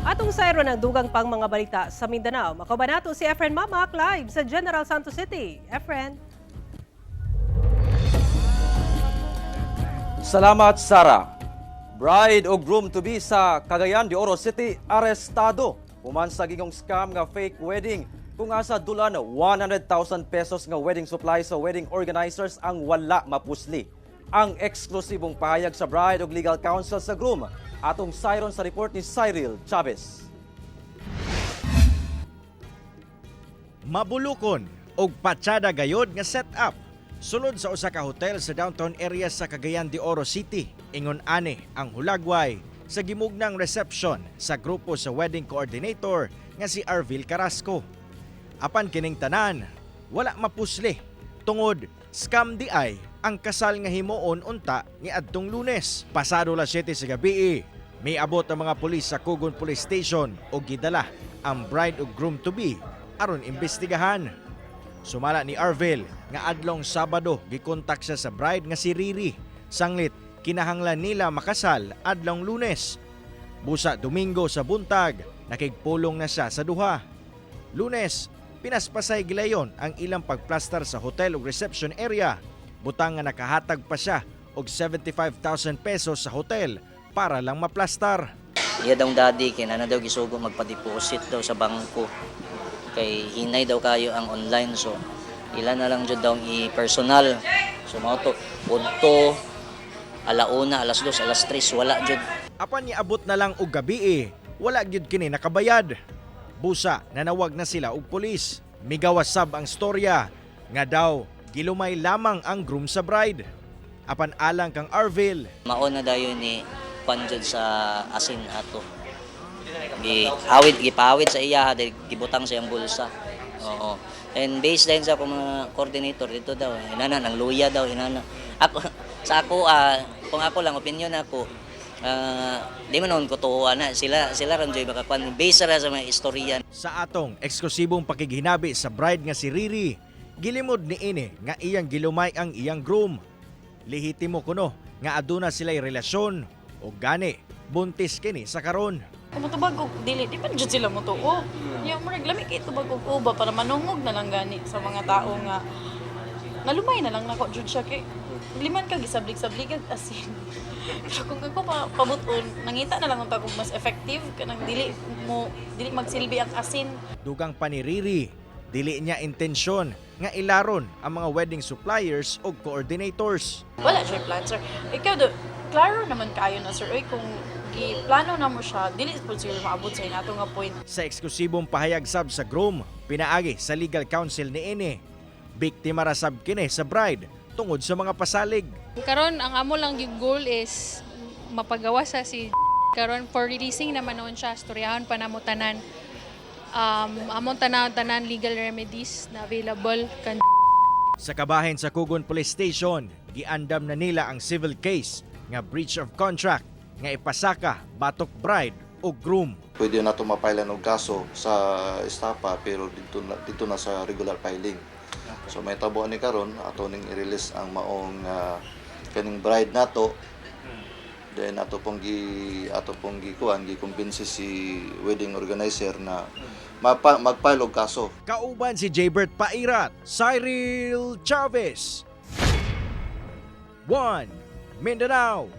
Atong sayro ng dugang pang mga balita sa Mindanao. Makauban nato si Efren Mamac live sa General Santos City. Efren. Salamat, Sara. Bride o groom to be sa Cagayan de Oro City arestado human sa gingong scam nga fake wedding kung asa dulan 100,000 pesos nga wedding supply sa wedding organizers ang wala mapusli. Ang eksklusibong pahayag sa bride ug legal counsel sa groom, atong sayron sa report ni Cyril Chavez. Mabulukon og patsada gayod nga setup sulod sa usa ka hotel sa downtown area sa Cagayan de Oro City. Ingon ani ang hulagway sa gimugnang reception sa grupo sa wedding coordinator nga si Arvil Carrasco. Apan kining tanan wala mapusli tungod scam di ay ang kasal nga himuon unta ni adtong Lunes pasado las 7 sa gabi. Miabot ang mga pulis sa Kugon Police Station og gidala ang bride ug groom to be aron imbestigahan. Sumala ni Arvil nga adlong Sabado gikontak siya sa bride nga si Riri. Sanglit kinahanglan nila makasal adlong Lunes. Busa Domingo sa buntag, nakigpulong na siya sa duha. Lunes, pinaspasay gilayon ang ilang pagplastar sa hotel ug reception area. Butang nga nakahatag pa siya og 75,000 pesos sa hotel para lang maplastar. Iya daw daddy kay na daw gisugo magpa-deposit daw sa bangko. Kay hinay daw kayo ang online, so ila na lang jud daw ang i-personal. So mao to udto alauna, alas 2, alas 3, wala jud. Apan niabot na lang og gabi eh, wala gyud kini nakabayad. Busa nanawag na sila og pulis. Migawas sab ang storya nga daw gilumay lamang ang groom sa bride. Apan alang kang Arvil, Mao na dayon ni kwan jud sa asin ato. Giawid, gipawid sa iya dahil gibutang sa iyang bulsa. Oo. And based din sa akong mga coordinator dito daw, inana nang luya daw inana. Ako sa ako kung ako lang opinion ako, di man noon ko tuo ana sila sila ron joy baka kwan based ra sa mga istorya. Sa atong eksklusibong pakighinabi sa bride nga si Riri, gilimod ni ini nga iyang gilumay ang iyang groom. Lehitimo kuno nga aduna sila'y relasyon o gani buntis kini sa karon. Kung motubag og dili, di man jud sila motuo. Ya, murag lami kay tubag og uba para manungog na lang gani sa mga tao nga nalumay na lang nako jud siya kay liman ka gisablig-sablig ag asin. Pero kung ako pa pabuton, nangita na lang unta kung mas effective kanang dili mo dili magsilbi ang asin. Dugang pa ni Riri, dili niya intensyon nga ilaron ang mga wedding suppliers o coordinators. Wala siya plan, sir. Ikaw do, klaro naman kayo na, sir. Oy, kung giplano na mo siya, dili po siguro maabot sa inato nga point. Sa eksklusibong pahayag sab sa groom, pinaagi sa legal counsel ni ini. Biktima ra sab kini sa bride tungod sa mga pasalig. Karon ang amo lang yung goal is mapagawa sa si karon for releasing naman noon siya, storyahan pa namo tanan, among tanan tanan legal remedies na available kan. Sa kabahin sa Kugon Police Station, giandam na nila ang civil case nga breach of contract nga ipasaka batok bride o groom. Pwede na ito mapailan og kaso sa estafa, pero dito na sa regular filing. So may tabo ni karon ato ning i-release ang maong kaning bride nato. Then ato pong gikuan, gikumbinsi si wedding organizer na mag-file og kaso. Kauban si Jaybert Pairat, Cyril Chavez. 1 Mindanao.